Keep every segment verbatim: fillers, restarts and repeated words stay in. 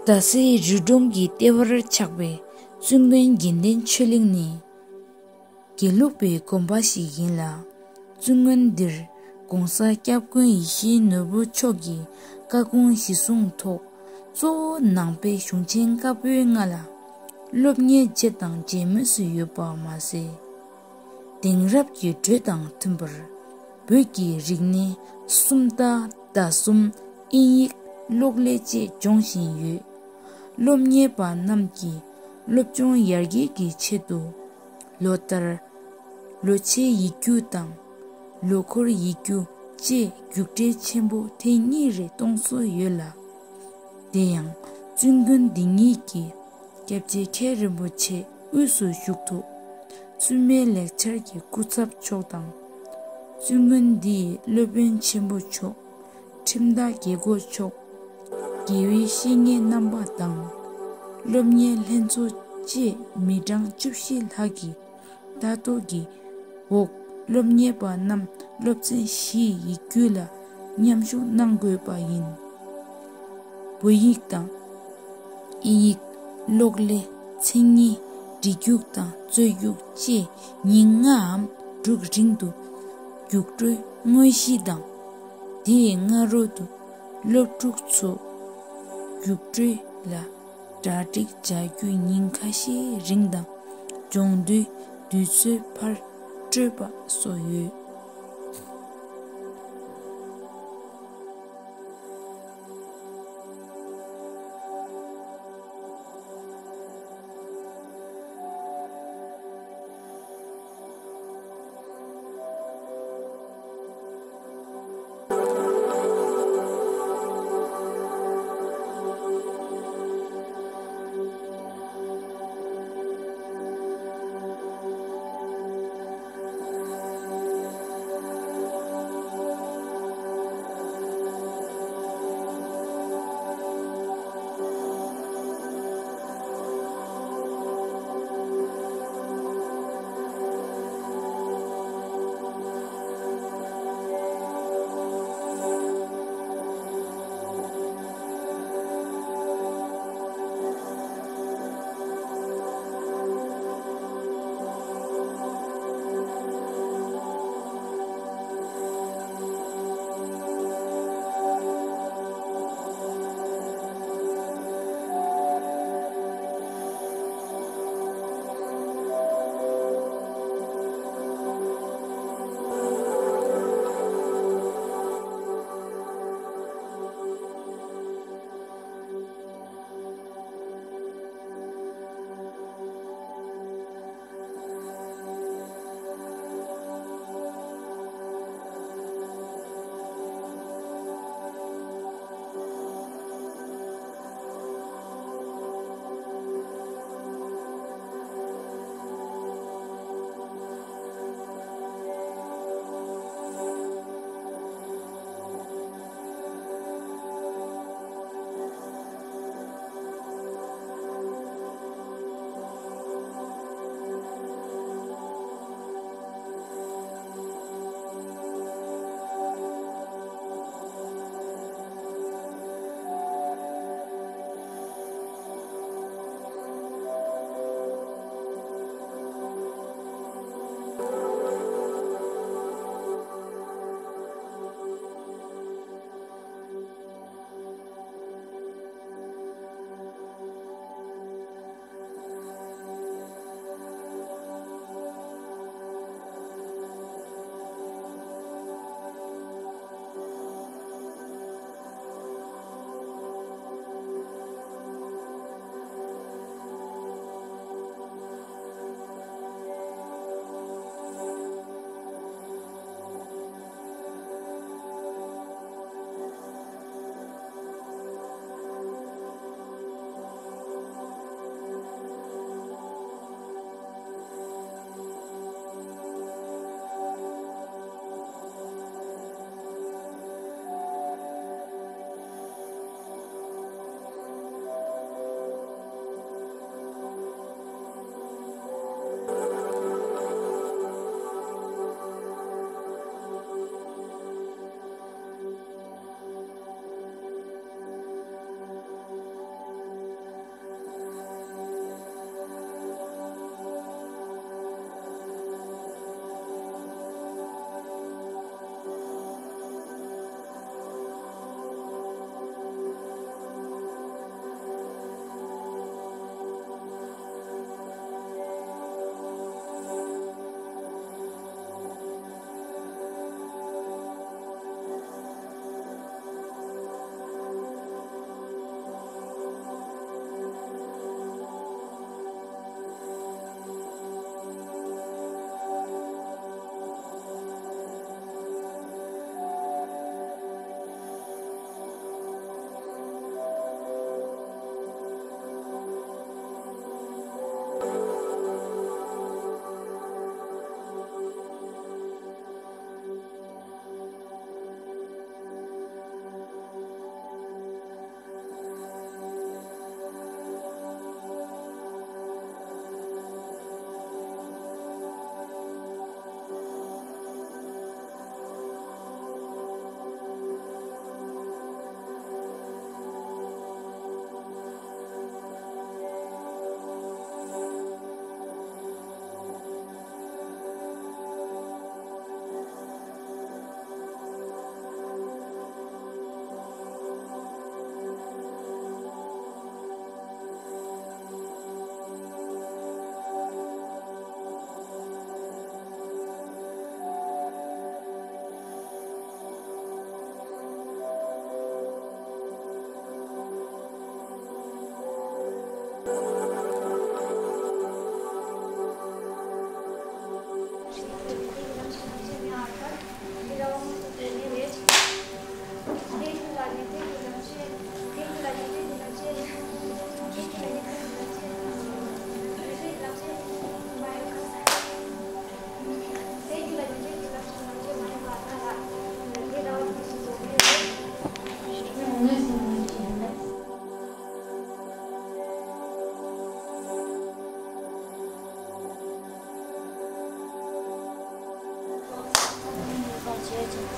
རྡ་སའི་རི་སྒྲོམ་གྱི་ལྟེ་བར་ཆགས་པའི་བཙུན་དགོན་དགེ་ལྡན་ཆོས་གླིང་ནི། དགེ་ལུགས་པའི་དགོན་པ་ཞིག་ཡིན་ལ། བཙུན་དགོན་འདིར་༸གོང་ས་༸སྐྱབས་མགོན་ཡིད་བཞིན་ནོར་བུ་མཆོག་གིས་བཀའ་དགོངས་གཞི་བཟུང་ཐོག་གཙོ་བོ་ནང་པའི་གཞུང་ཆེན་བཀའ་པོད་ལྔ་ལ་སློབ་གཉེར་བྱེད་དང་བྱེད་མུས་སུ་ཡོད་པ་མ་ཟད། དེང་རབས་ཀྱི་འགྲོས་དང་མཐུན་པར་བོད་ཀྱི་རིག་གནས་སུམ་རྟགས་ཟླ་གསུམ་དབྱིན་ཡིག་གློག་ཀླད་བཅས་སྦྱོང་བཞིན་ཡོད། སློབ་གཉེར་པ་རྣམས་ཀྱི་སློབ་སྦྱོང་ཡར་རྒྱས་ཀྱི་ཆེད་དུ་ལོ་ལྟར་ལོ་ཆེན་ཡིག་རྒྱུགས་དང་ལོ་འཁོར་ཡིག་རྒྱུགས་བཅས་རྒྱུགས་འབྲས་ཆེན་པོ་ཐེངས་གཉིས་རེ་གཏོང་སྲོལ་ཡོད་ལ། དེ་ཡང་བཙུན་དགོན་འདི་ཉིད་ཀྱི་སྐྱབས་རྗེ་མཁན་རིན་པོ་ཆེ་དབུས་སུ་བཞུགས་ཐོག་བཙུན་མའི་ལེགས་སྦྱར་གྱི་སྐུ་ཚབ་མཆོག་དང་། བཙུན་དགོན་འདིའི་སློབ་དཔོན་ཆེན་པོ་མཆོག་ཁྲིམས་བདག་དགེ་སྐོས་མཆོག་དགེ་བའི་བཤེས་གཉེན་རྣམ་པ་དང་། སློབ་གཉེར་ལྷན་ཚོགས་བཅས་མི་གྲངས་བཅུ་བཞི་ལྷག་གིས་ལྟ་རྟོག་གི་འོག་སློབ་གཉེར་པ་རྣམས་སློབ་ཚན་བཞིའི་ཡིག་རྒྱུགས་ལ་མཉམ་ཞུགས་གནང་དགོས་པ་ཡིན། བོད་ཡིག་དང་། དབྱིན་ཡིག་གློག་ཀླད་མཚན་ཉིད་འབྲི་རྒྱུགས་དང་རྩོད་རྒྱུགས་བཅས་ཉིན་ལྔའམ་དྲུག་རིང་དུ་རྒྱུགས་སྤྲོད་དངོས་གཞི་དང་། དེའི་སྔ་རོལ་དུ་སློབ་ཕྲུག་ཚོ་རྒྱུགས་སྤྲོད་ལ་གྲ་སྒྲིག་བྱ་རྒྱུ་ཉིན་ཁ་ཤས་རིང་དང་སྦྱོང་དུས་དུས་ཚོད་ཕར་སྤྲོད་པ་སོགས་ཡོད།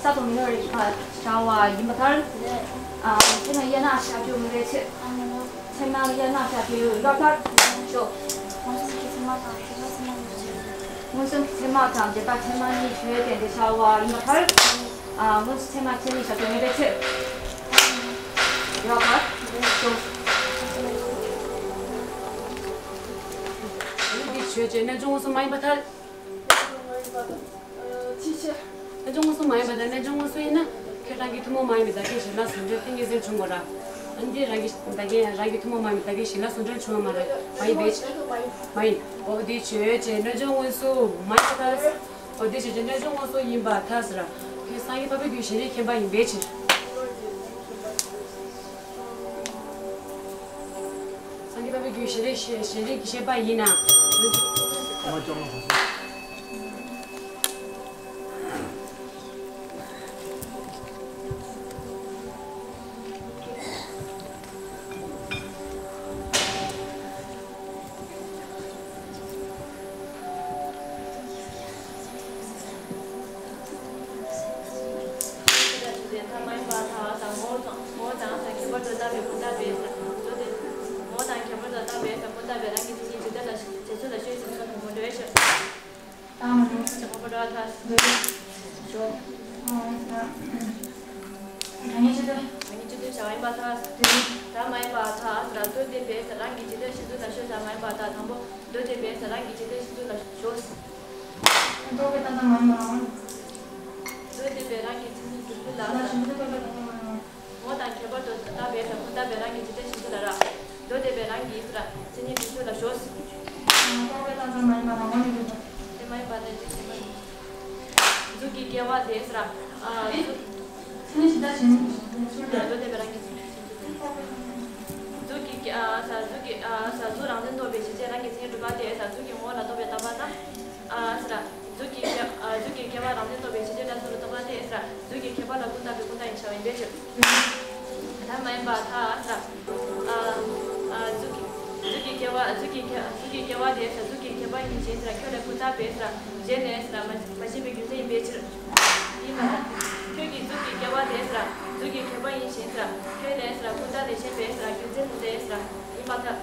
ས་དང་མི་ནོར་རིགས་ཁ་བྱ་བ་ཡིན་པ་ལྟར། ཨ། ཚེར་མ་གཡས་ནས་བཞག་རྒྱུ་མི་རེད་ཆེ། ཚེར་མ་གཡས་ནས་བཞག་རྒྱུ་ཡོད་ལ་ཕར་ཞོག་མངོན་སུམ་གྱི་ཚེར་མ་དང་རྒྱས་པ་ཚེར་མ་གཉིས་བྱས་ཏེ་འདི་བྱ་བ་ཡིན་པ་ལྟར། ཨ། མངོན་སུམ་ཚེར་མ་ཁྱེར་ནས་བཞག་རྒྱུ་མི་རེད་ཆེ། ཡོད་ལ་ཕར་ཞོག་འདི་བྱས་རྗེས་གནས་ཆུང་མངོན་སུམ་མ་ཡིན་པ་ལྟར། ཅི་ཕྱིར། ཨ་ཅོ་མངོན་སུམ་མ་ཡིན་པ་དང་གནས་ཆུང་མངོན་སུམ་ཡིན་ན། ཁྱོད་རང་གི་ཐུན་མོང་མ་ཡིན་པའི་བདག་རྐྱེན་གཞན་ལ་ཟུང་འབྲེལ་ཏིང་ངེ་འཛིན་བྱུང་དགོས་ར། ཨ་འདི་རང་གི་བདག་རྐྱེན་རང་གི་ཐུན་མོང་མ་ཡིན་པའི་བདག་རྐྱེན་གཞན་ལ་ཟུང་འབྲེལ་བྱུང་བ་མ་རེད། མ་ཡིན་པས། མ་ཡིན། འོ་འདི་བྱས་རྗེས་གནས་ཆུང་མངོན་སུམ་མ་ཡིན་པ་ལྟར། འོ་འདི་བྱས་རྗེས་གནས་ཆུང་མངོན་སུམ་ཡིན་པར་ཐལ་ཟེར་ར། ཁྱོད་སངས་རྒྱས་འཕགས་པའི་རྒྱུད་ཞལ་རས་མཁྱེན་པ་ཡིན་པའི་ཕྱིར། སངས་རྒྱས་འཕགས་པའི་རྒྱུད་ཞལ་རས་ཞལ་རས་ཀྱི་བཤད་པ་ཡིན་ན། ད་མ་ཡིན་པར་ཐལ། མདོ་སྡེ་པས་རང་གི་འཇིག་རྟེན་གཞི་འཛིན་ལ་ཞོག་ཟེར། མ་ཡིན་པར་ཐལ། མདོ་སྡེ་པས་རང་གི་འཇིག་རྟེན་གཞི་འཛིན་ལ་ཞོག་ཟེར། མདོ་སྡེ་པས་རང་གི་འཇིག་རྟེན་གཞི་འཛིན་ལ་ཞོག་རྟོག་པས་བརྟགས་ན་མ་ཡིན་པ་རང་ངོ་། མདོ་སྡེ་པས་རང་གི་མཚན་ཉིད་སྒྲུབ་ཚུལ་ལ། ངོ་བོ་དང་ཁྱད་པར་དུ་བརྟགས་པའི་ཕྱིར། ཁོ་བརྟགས་པས་རང་གི་འཇིག་རྟེན་གཞི་འཛིན་ལ་ར། མདོ་སྡེ་པས་རང་གི་ཟེར་མཚན་ཉིད་སྒྲུབ་ཚུལ་ལ་ཞོག་རྟོག་པས་བརྟགས་ན་མ་ཡིན་པ་རང་ངོ་ནི་རེད། དེ་མ་ཡིན་པ་ནི་དེ་ཞེས་མ་ཡིན། གཟུགས་ཀྱི་སྐྱེ་བ་དེ་ཟེར། ཨ། གཟུགས། མཚན་ཉིད་ཇི་ལྟར་བྱས་ནས་ཚུལ་དེ། མདོ་སྡེ་པས་རང་གི་གཟུགས་ཀྱི། ཨ། ཟེར། གཟུགས་ཀྱི། ཨ། ཟེར། གཟུགས་རང་མཚན་རྟོགས་པའི་གཞི་བྱས་རང་གི་མཚན་ཉིད་སྒྲུབ་པ་དེ་ཟེར། གཟུགས་ཀྱི་ངོ་བོ་ལ་རྟོག་པས་བརྟགས་པ་ན། ཨ། ཟེར། གཟུགས་ཀྱི་སྐྱེ། ཨ། གཟུགས་ཀྱི་སྐྱེ་བ་རང་མཚན་རྟོགས་པའི་གཞི་བྱས་ལ་སོགས་ལ་རྟོག་པ་དེ་ཟེར། གཟུགས་ཀྱི་ཁྱད་པར་ལ་ཀུན་བརྟགས་པའི་ཀུན་བརྟགས་ཡིན་ཞེས་པ་ཡིན་པའི་ཕྱིར། ད་མ་ཡིན་པར་ཐལ་ཟེར། ཨ། ཨ། གཟུགས་ཀྱི། གཟུགས་ཀྱི་སྐྱེ་བ། གཟུགས་ཀྱི་སྐྱེ། གཟུགས་ཀྱི་སྐྱེ་བ་དེ་ཟེར། གཟུགས་ཀྱི་ཁྱད་པར་ཡིན་ཞེས་ཟེར། ཁྱོད་ལས་ཀུན་བརྟགས་པས་ཟེར། གཞན་ལས་ཟེར། མ་མ་ཤེས་པའི་རྒྱུ་མཚན་ཡིན་པའི་ཕྱིར། ཡིན་པར་ཐལ། ཁྱོད་ཀྱི་གཟུགས་ཀྱི་སྐྱེ་བ་དེ་ཟེར། གཟུགས་ཀྱི་ཁྱད་པར་ཡིན་ཞེས་ཟེར། ཁྱོད་ལས་ཟེར། ཀུན་བརྟགས་ལས་གཞན་པའི་ཟེར། རྒྱུ་མཚན་ལས་ཟེར། ཡིན་པར་ཐལ།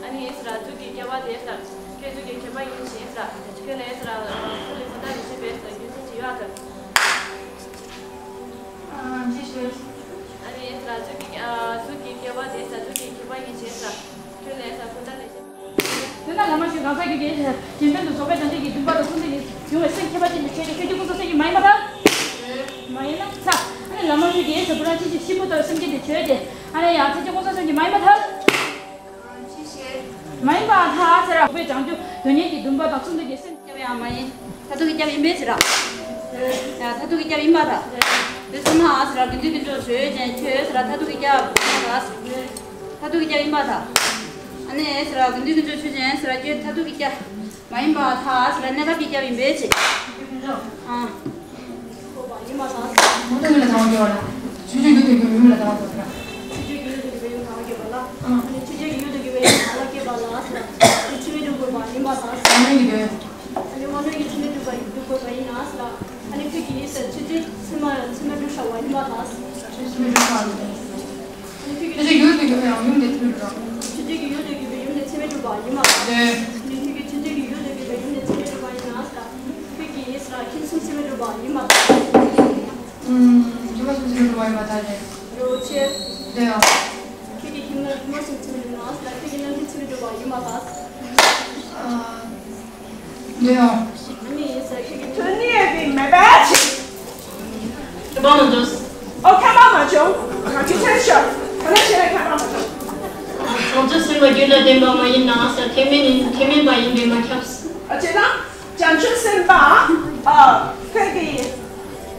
ཨ་ནི་ཟེར། གཟུགས་ཀྱི་སྐྱེ་བ་དེ་ཟེར། ཁྱོད་གཟུགས་ཀྱི་ཁྱད་པར་ཡིན་ཞེས་ཟེར། ཁྱོད་ལས་ཟེར། ཁྱོད་ལས་ཀུན་བརྟགས་ལས་གཞན་པའི་ཟེར། རྒྱུ་མཚན་ཅི་ཡོད་ཨ་ཐལ། ཨ། ཅི་ཞེས། ཨ་ནི་ཟེར། གཟུགས་ཀྱི། ཨ། གཟུགས་ཀྱི་སྐྱེ་བ་དེ་ཟེར། གཟུགས་ཀྱི་ཁྱད་པར་ཡིན་ཞེས་ཟེར། ཁྱོད་ལས་ཟེར། ཀུན་བརྟགས་ལས་གཞན། དེ་ན་བླ་མ་ཞིག་གང་ཟག་གི་དགེ་རྒྱན་ཕན་དུ་རྫོགས་པའི་དོན་དེ་ཡི་འདུན་པ་དང་མཚུངས་ལྡན་གྱི་འབྱུང་བའི་སེམས་ཁྱད་པར་ཅན་དུ་བྱས་ཏེ་ཁྱོད་ཀྱི་ཀུན་རྫོབ་སེམས་ཀྱིས་མ་ཡིན་པར་ཐལ། མ་ཡིན་ན་ཚ། ཨ་ནི་བླ་མ་ཞིག་གིས་ཟེར། བུ་རང་ཅི་ཞིག་ཤི་བོ་ལྟ་བུའི་སེམས་ཅན་དེ་བྱས་ཏེ། ཨ་ནི་ཡང་ཁྱོད་ཀྱི་ཀུན་རྫོབ་སེམས་ཀྱིས་མ་ཡིན་པར་ཐལ། མ་ཡིན་པར་ཐལ་ཟེར། རྫོགས་པའི་བྱང་ཆུབ་དོན་གཉེར་གྱི་འདུན་པ་དང་མཚུངས་ལྡན་གྱི་སེམས། སྐྱབས་ཡང་མ་ཡིན། མཐར་ཐུག་གི་སྐྱབས་ཡིན་པའི་ཕྱིར་ར། ཡང་མཐར་ཐུག་གི་སྐྱབས་ཡིན་པར་ཐལ། དེ་ཚང་མ་ཨ་ཟེར་ར། དགེ་འདུན་དཀོན་མཆོག་ཆོས་ཅན་ཁྱོད་ཟེར་ར། མཐར་ཐུག་གི་སྐྱབས་ཡིན་པར་ཐལ། མཐར་ཐུག་གི་སྐྱབས་ཡིན་པར་ཐལ། ཨ་ནི་ཨེ་ཟེར་ར། དགེ་འདུན་དཀོན་མཆོག་ཆོས་ཅན་ཟེར་ར། ཁྱོད་མཐར་ཐུག་གི་སྐྱབས་མ་ཡིན་པར་ཐལ་ཟེར་ར། གནས་སྐབས་ཀྱི་སྐྱབས་ཡིན་པའི་ཕྱིར། ཨ། ཡིན་པར་ཐལ། མུ་སྟེགས་ལ་དང་བ་སྐྱེ་བ་ལ། ཆོས་ཅན་ཡུལ་དུ་གྱུར་པའི་ཡུམ་ལ་དང་བ་སྐྱེ་བ་ལ། ཆོས་ཅན་ཡུལ་དུ་གྱུར་པའི་ཡུམ་ལ་དང་བ་སྐྱེ་བ་ལ། ཨ་ནི་ཆོས་ཅན་ཡུལ་དུ་གྱུར་པའི་ཡུམ་ལ་དང་བ་སྐྱེ་བ་ལ་ཟེར་ར། དེ་ཕྱི་མའི་སྒྲུབ་དགོས་པ་ཡིན་པར་ཐལ། ཨ་ནི་གི་དོན། ཨ་ནི་མ་ནོར་གྱི་ཕྱི་མའི་སྒྲུབ་པ་སྒྲུབ་དགོས་པ་ཡིན་ན་ཟེར་ར། ཨ་ནི་ཁྱོད་ཀྱིས་ཟེར། ཆོས་ཅན་ཕྱི་མ་ཕྱི་མའི་སྒྲུབ་བྱ་བ་ཡིན་པར་ཐལ། ཆོས་ཅན་ཕྱི་མའི་སྒྲུབ་བྱ་བ་ཡིན་པར་ཐལ། ཨ་ནི་ཁྱོད་ཀྱིས། ཆོས་ཅན་ཡུལ་དུ་གྱུར་པའི་ཡུམ་དེ་ཕྱི་མའི་སྒྲུབ་པ། ཆོས་ཅན་གྱི་ཡུལ་དུ་གྱུར་པའི་ཡུམ་དེ་ཕྱི་མའི་སྒྲུབ་པ་ཡིན་པར་ཐལ། ཨ་ནི་ཁྱོད་ཀྱིས་ཆོས་ཅན་གྱི་ཡུལ་དུ་གྱུར་པའི་ཡུམ་དེ་ཕྱི་མའི་སྒྲུབ་པ་ཡིན་ན་ཟེར་ར། ཁྱོད་ཀྱིས་ཟེར་ར། ཁྱོད་གསུམ་ཕྱི་མའི་སྒྲུབ་པ་ཡིན་པར་ཐལ། ཨུམ། ཁྱོད་གསུམ་ཕྱི་མའི་སྒྲུབ་པ་ཡིན་པར་ཐལ་ཏེ། རོ་ཆེ། དེ་ཡང་། ཁྱོད་ཀྱིས་ཁྱོད་མ་ཁྱོད་མ་གསུམ་ཕྱི་མའི་སྒྲུབ་པ་ཡིན་པར་ཐལ། ཁྱོད་ཀྱིས་རྣམ་མཁྱེན་ཕྱི་མའི་སྒྲུབ་པ་ཡིན་པར་ཐལ། ཨ། དེ་ཡང་། ཨ་ནི་ཟེར། ཁྱོད་ཀྱིས་ཐོན་ནི་ཡོད་པའི་མེད་པའི་ཕྱིར། ཁྱད་པར་མ་བྱུང་། ཨོ། ཁྱད་པར་མ་བྱུང་། ང་ཚོས་ཐོན་ཤོག་ག་ནས་བྱས་ན་ཁྱད་པར་མ་བྱུང་། བྱང་ཆུབ་སེམས་དཔའ་རྒྱུད་ལ་ལྡན་པ་མ་ཡིན་ན་ཟེར། ཐེག་དམན་ནི་ཐེག་དམན་པ་ཡིན་པས་མ་ཁྱབ། ཨ། བྱས་ན། བྱང་ཆུབ་སེམས་དཔའ། ཨ། ཁྱོད་ཀྱིས།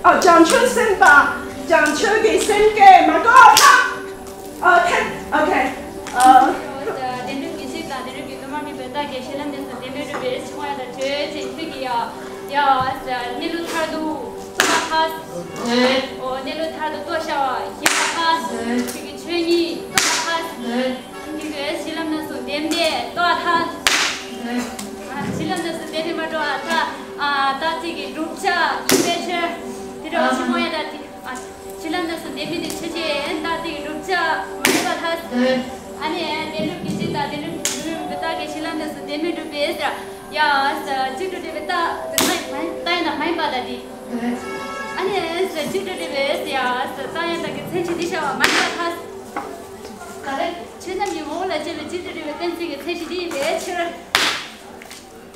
ཨ། བྱང་ཆུབ་སེམས་དཔའ། བྱང་ཆུབ་ཀྱི་སེམས་བསྐྱེད་མ་དགོས་པ། ཨ། ཁྱོད། ཨོ་ཁེ། ཨ། བདེན་གྲུབ་ངེས་ཤེས་དང་བདེན་གྲུབ་ཀྱི་དོན་མ་དམིགས་པའི་རྟགས་ཀྱིས་གཞི་ལམ་འདས་སུ་བདེན་པའི་སྒྲུབ་པའི་ཕྱི་མ་ཡང་དག་བརྗོད་ཅིང་། ཁྱོད་ཀྱིས་ཡ། ཡ། གནས་ལུགས་མཐར་ཐུག་རྟོགས་པར་ཐལ། ཨོ། གནས་ལུགས་མཐར་ཐུག་རྟོགས་བྱ་བ་ཡིན་པར་ཐལ། ཁྱོད་ཀྱིས་ཆོས་ཉིད་རྟོགས་པར་ཐལ། ཁྱོད་ཀྱིས་གཞི་ལམ་འདས་སུ་བདེན་པས་རྟོགས་པར་ཐལ། ཨ། གཞི་ལམ་འདས་སུ་བདེན་པས་མ་རྟོགས་པར་ཐལ། ཨ། རྟགས་གཅིག་གི་བསྒྲུབ་བྱ་ཡིན་པའི་ཕྱིར། དེ་འདྲ་ ཨ་ནི་བདེན་གྲུབ་ཀྱི་སྤྱི་དང་བདེན་གྲུབ་ཀྱི་བདེན་གྲུབ་ཀྱི་རྟགས་ཀྱི་བྱིན་རླབས་རྣམ་གསུམ་ལྡན་མིན་གྲུབ་པས་ཟེར། ཡ་ཟེར་སྤྱི་གྲུབ་འབྲས་བུའི་རྟགས་མ་ཡིན་པ་ལ་དེ། ཨ་ནི་ཟེར་སྤྱི་གྲུབ་འབྲས་བུའི་ཟེར་ཡ་ཟེར་རྟགས་ཡང་དག་གི་མཚན་གཞི་འདི་བྱ་བ་མ་ཡིན་པར་ཐལ། ག་རེ། ཆོས་རྣམས་ཀྱི་ངོ་བོ་ལ་དཔྱད་པའི་སྤྱི་གྲུབ་འབྲས་བུའི་གཏན་ཚིགས་ཀྱི་མཚན་གཞི་འདི་ཡིན་པའི་ཕྱིར།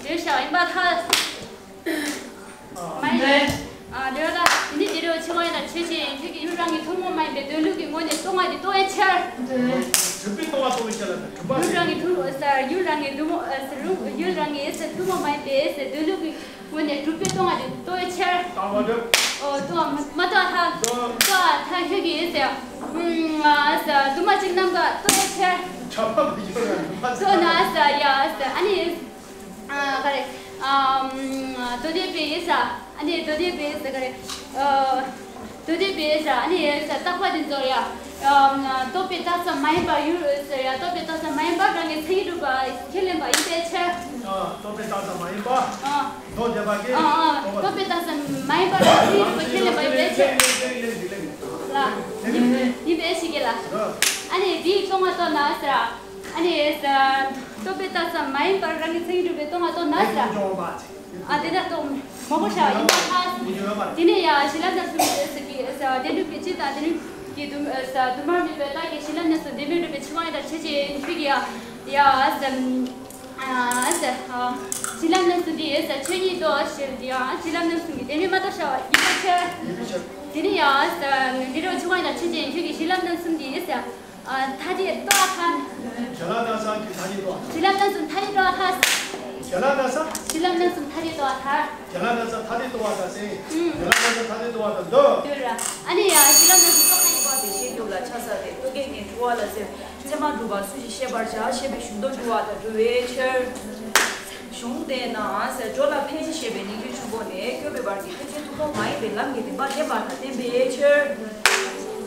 འདོད་བྱ་བ་ཡིན་པར་ཐལ། མ་ཡིན། ཨ་འདོད་ལ་དེ་ནི་དེ་རུ་ཆེ་བ་ཡིན་ལ་ཆོས་ཅན། ཁྱོད་ཀྱི་ཡུལ་རང་གི་ཐུན་མོང་མ་ཡིན་པའི་འདོད་ལུགས་ཀྱི་ངོ་ནས་རྟོག་ངེས་དེ་རྟོགས་པའི་ཕྱིར། གྲུབ་པས་སྟོང་པ་རྟོགས་པའི་ཕྱིར་ལ་ནི་གྲུབ་པ་ཡུལ་རང་གི་ཐུན་ཟེར་ཡུལ་རང་གི་ཐུན་མོང་ཟེར་ཡུལ་རང་གི་ཟེར་ཐུན་མོང་མ་ཡིན་པའི་ཟེར་འདོད་ལུགས་ཀྱི་ངོ་ནས་གྲུབ་པས་སྟོང་པ་དེ་རྟོགས་པའི་ཕྱིར། སྟོང་པ་གྲུབ། ཨོ་རྟོགས་པ་མ་རྟོགས་ཐལ། རྟོགས་པ་ཐལ། ཁྱོད་ཀྱི་ཟེར་ཟེར་འདུས་མ་བྱས་རྣམ་དག་རྟོགས་པའི་ཕྱིར། ཁྱབ་པ་མི་འགྱུར་བ་རུ་མ་རྟོགས་ན་ཟེར་ཡ་ཟེར་ཨ་ནི། ཨ་ག་རེ། ཨམ། མདོ་སྡེ་པའི་ས། ཨ་ནི་མདོ་སྡེ་པའི་ས་ག་རེ། ཨ། མདོ་སྡེ་པའི་ས་ཨ་ནི་ས་རྟག་པ་དེ་ཚོ་ཡ། ཨམ། རྟོག་པའི་རྟགས་སུ་མ་ཡིན་པར་ཡུལ་ས་ཡ་རྟོག་པའི་རྟགས་སུ་མ་ཡིན་པར་རང་གི་མཚན་ཉིད་གྲུབ་པ་ཁས་ལེན་པ་ཡིན་པའི་ཕྱིར། ཨ། རྟོག་པའི་རྟགས་སུ་མ་ཡིན་པ། ཨ། མདོ་སྡེ་པ་གིས། ཨ་ཨ། རྟོག་པའི་རྟགས་སུ་མ་ཡིན་པར་རང་གི་མཚན་ཉིད་གྲུབ་པ་ཁས་ལེན་པ་ཡིན་པའི་ཕྱིར། ལ། ཡིན་པའི་ཕྱིར་གྱི་ལ། ཨ་ནི་དེའི་སྟོང་པ་རྟོགས་ན་ཟེར། ཨ་ནི་ས། རྟོག་པའི་རྟགས་སུ་མ་ཡིན་པར་རང་གི་མཚན་ཉིད་གྲུབ་པའི་སྟོང་པ་རྟོགས་ན་ཟེར། ཨ་དེ་ལྟར་རྟོགས། མང་པོ་བྱ་བ་ཡིན་པར་ཐལ། དེ་ནས་ཡང་བྱིན་རླབས་རྣམ་གསུམ་ཟེར་གྱི་ས་བདེན་གྲུབ་ཀྱི་སྤྱི་དང་བདེན་གྲུབ་ཀྱི་དུ་ས་དུ་མར་མེད་པའི་རྟགས་ཀྱི་བྱིན་རླབས་རྣམ་གསུམ་ལྡན་མིན་གྲུབ་པའི་ཕྱིར་དབང་ཡང་དག་ཆོས་ཅན། ཁྱོད་ཀྱི་ཡ་ཡ་ས། ཨ་ས། བྱིན་རླབས་རྣམ་གསུམ་འདི་ས་ཆོས་ཉིད་དོ་ཞེས་ཡང་བྱིན་རླབས་རྣམ་གསུམ་གྱི་བདེན་མེད་མ་རྟོགས་བྱ་བ་ཡིན་པའི་ཕྱིར། དེ་ནས་ཡང་ས་འདི་རུ་ཕྱིར་དབང་ཡང་དག་ཆོས་ཅན། ཁྱོད་ཀྱི་བྱིན་རླབས་རྣམ་གསུམ་འདི་ས། ཨ། ཐ་དད་རྟོགས་པར་ཐལ། བྱིན་རླབས་རྣམ་གསུམ་གྱི་ཐ་དད་རྟོགས་པ། བྱིན་རླབས་རྣམ་གསུམ་ཐ་དད་རྟོགས་པར་ཐལ། བྱིན་རླབས་རྣམ་གསུམ། བྱིན་རླབས་རྣམ་གསུམ་ཐ་དད་རྟོགས་པར་ཐལ། བྱིན་རླབས་རྣམ་གསུམ་ཐ་དད་རྟོགས་པར་ཐལ་ཟེར། ཨུམ། བྱིན་རླབས་རྣམ་གསུམ་ཐ་དད་རྟོགས་པར་ཐལ་འདོད། འདོད་ར། ཨ་ནི་ཡང་བྱིན་རླབས་རྣམ་གསུམ་རྟོགས་པ་ཡིན་པ་དེ་ཤེས་རྒྱུ་ལ་ཆགས་ས་དེ་རྟོག་གེ་ངན་འཁྲུལ་བ་ལ་ཟེར། མཚན་མ་གྲུབ་པ་སུ་ཞིག་ཤེས་པར་བྱ། ཞེས་པའི་གཞུང་དོན་འགྲུབ་པ་དང་འགྲུབ་པའི་ཕྱིར། གཞུང་དེས་ན་ཟེར། སྦྱོར་ལ་ཕན་ཞེས་པའི་སྙིང་རྗེ་ཆེན་པོ་ནས་སྐྱོབ་པའི་བར་གྱི་ཐེག་ཆེན་ཐུན་མོང་མ་ཡིན་པའི་ལམ་གྱི་རིམ་པ་བསྟན་པ་དང་བསྟན་པའི་ཕྱིར།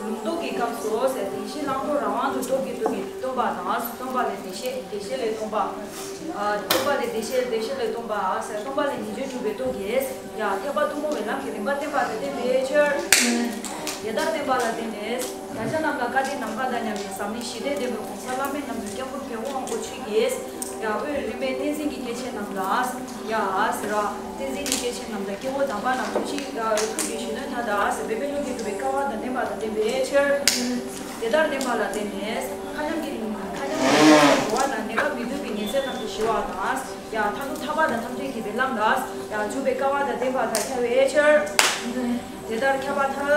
ལུང་རྟོགས་ཀྱི་སྐབས་སུ་ཟེར། བདེན་བཞིའི་བླང་དོར་རང་དབང་དུ་རྟོགས་ཀྱི་རྟོགས་ཀྱི་སྟོན་པ་དང་སྟོན་པ་ལས་བདེན་བཞི། བདེན་བཞི་ལས་སྟོན་པ། ཨ། སྟོན་པ་ལས་བདེན་བཞི། བདེན་བཞི་ལས་སྟོན་པ་ཟེར། སྟོན་པ་ལས་ཉེས་སྤྱོད་གྲུབ་པའི་རྟོགས་ཀྱི་ཡ་ཐེག་པ་ཐུན་མོང་བའི་ལམ་གྱི་རིམ་པ་བསྟན་པ་དང་བསྟན་པའི་ཕྱིར། དེ་ལྟར་བསྟན་པ་ལ་བརྟེན་ནས་བདག་ཅག་རྣམས་ལ་བཀའ་དྲིན་ནམ་མཁའ་དང་མཉམ་པའི་འཛམ་གླིང་ཞི་བདེ་ལྡན་པའི་གོང་ས་བླ་མེད་རྣམས་ཀྱི་སྐྱབས་མགོན་རྒྱལ་བ་དབང་པོ་ཆོས་ཀྱི་ཡ་དབུས་རིམ་པའི་བསྟན་འཛིན་གྱི་སྐྱེས་ཆེན་རྣམས་ལ་ཡ་ཟེར་བ། བསྟན་འཛིན་གྱི་སྐྱེས་ཆེན་རྣམས་དང་སྐྱེ་བོ་དམ་པ་རྣམས་ཐུགས་རྗེ་ཐུགས་ཀྱི་གཞོན་ནུ་མཐའ་དག་ཟེར་བའི་བློ་གིས་གྲུབ་པའི་སྐལ་བ་དང་ལྡན་པ་དང་ལྡན་པའི་ཕྱིར། དེ་ལྟར་བསྟན་པ་ལ་བརྟེན་ནས་མཁའ་མཉམ་གྱི་མཁའ་མཉམ་གྱི་འགྲོ་བ་དང་ནད་པ་མི་འདུལ་བའི་ཉེན་ཚད་རྣམས་ཀྱིས་ཞི་བ་དང་། ཡང་མཐར་ཐུག་ཐར་པ་དང་ཐམས་ཅད་མཁྱེན་པའི་ལམ་ལ་ཡང་འཇུག་པའི་སྐལ་བ་དང་ལྡན་པ་དང་ཁྱབ་པའི་ཕྱིར། དེ་ལྟར་ཁྱབ་པར་ཐལ།